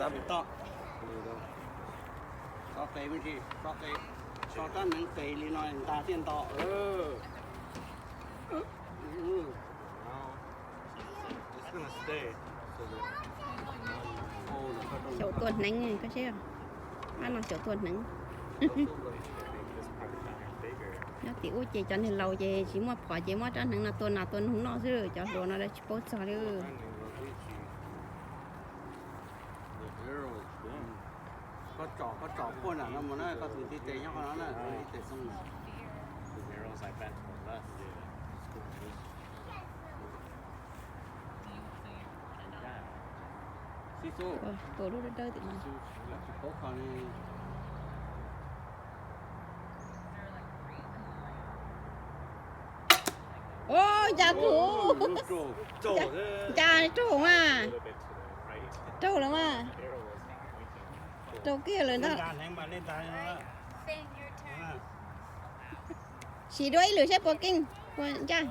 Tso qe me ntsis, tso qe, tso rab hneev qe li no ntag thiaj nto. Xyaum tua hneev, koj saib, pab no xyaum tua hneev. Nyob tim ub ces cov neeg laus ces tsis muaj phom ces muab rab hneev no tua nas tua noog noj xwb, cov hluas no lawv tsis paub txog li. Koj tsom, koj tsom puag nram no mus na, koj tus ntiv tes nyob qhov no na, tus ntiv tes xoo na. Xib xub, tua lub dawb dawb tim no. Tsis paub kho li. Ua cas kuv, cas raug mas, raug lawm mas, raug kiag lawm ntag. Siv dua ib lwm saib puas keej puas ncaj.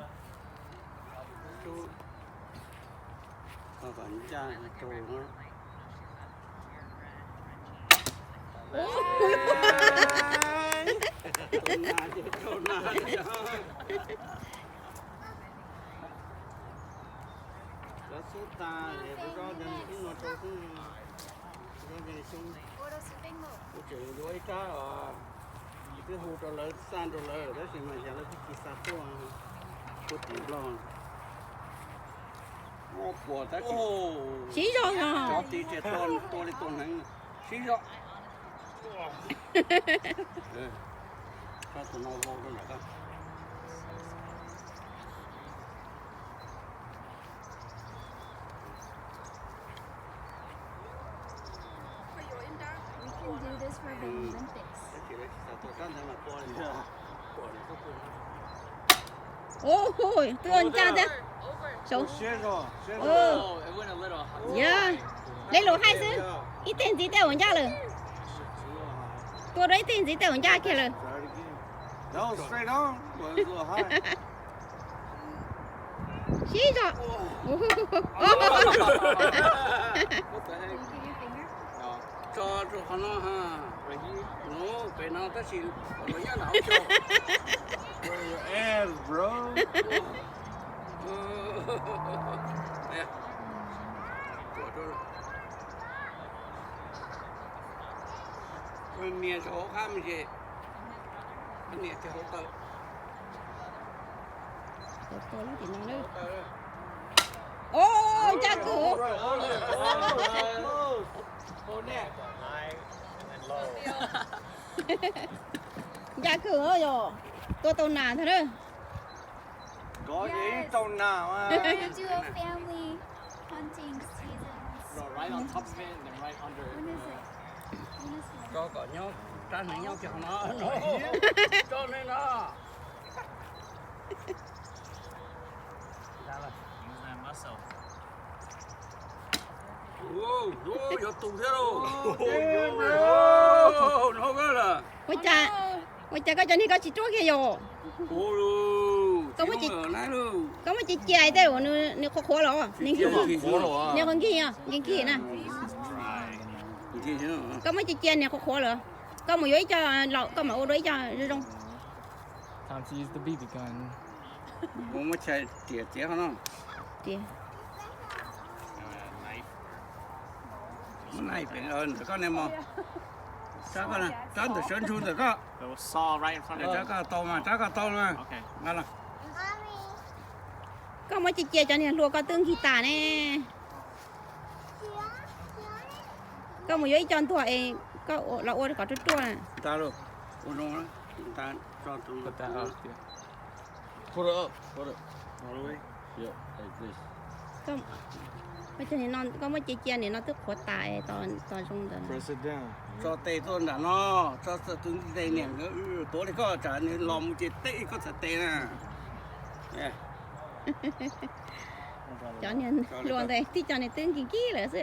Cov xub tas, kuv tso cov xub no rau xwb, tso cov xub. Kuv tseem yuav ib rab os, twb hu rau lawv xa rau lawm tab sis mas yog lawv twb tsis xa tuaj, tuaj tim Nplog. Muab puas tab sis siv zog, cov tid tias tua li tua hneev, siv zog. Tso tus no vau rau nram koj. We can do this for the Olympics. Ua, twb ua ncaj thiab. Yog, deb lus haij xwb, ib teg ntxiv tej ua ncaj lawm. Tua dua ib teg ntxiv tej ua ncaj kiag lawm. Siv zog. Tso rau qhov no, no pem no tab sis los nyob nram ub tso. Nias rau hauv qab me ntsis, nias rau hauv taw. Ua, ncaj kawg. Ncaj kawg yog tua tau nas ntag na. Kov ib tau nas. Tso kom nyob, rab hneev nyob kiag qhov no, tso nej no. Yog tus thiab lauj. No lawm. Ua cas, ua cas koj cov niag koj tsis ruaj kiag yom? Koj muab cia cia tej nws qhuav qhuav los, nws qhuav nkig, nkig nkig na. Koj muab cia cia nws qhuav qhuav lawm. Koj mus yuav ib co, koj mam ua dua ib co zoo zoo. Muab chais riam txiav qhov no. Muab nai pem ntawm koj ne mog. Rab ntawm sawv ntsug ntawm koj. Rab koj tau mas, rab koj tau mas. Koj muab cia cia cov niag hlua koj twb nkig tas ne. Koj mus yuav ib co ntuag es koj los ua kom ruaj ruaj. Nta lauj, ua zoo, nta tso tus. Koj muab cia cia nim no koj muab cia cia nim no twb qhuav tas tos zoo ntawd. Tso tes tuaj nram no, tso tus ntiv tes niam nkawd tuav li koj tsam nws los mus ces teb koj txhais tes na. Cov niag hlua ntawd tib co niag twb nkig nkig lawm xwb.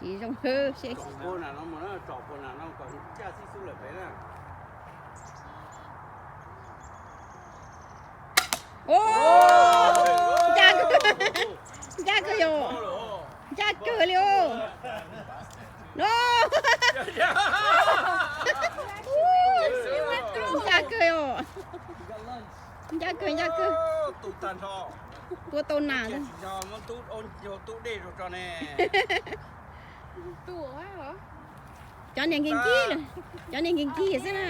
Siv zoo. Tsom puag nram no mus na, tsom puag nram no kom ncaj xib xub lawm pem na. Ncaj kawg, ncaj kawg yom, ncaj kawg li os. No, ncaj kawg yom, ncaj kawg, ncaj kawg. Tua tau nas. Cov niag nkig nkig, cov niag nkig nkig xwb na.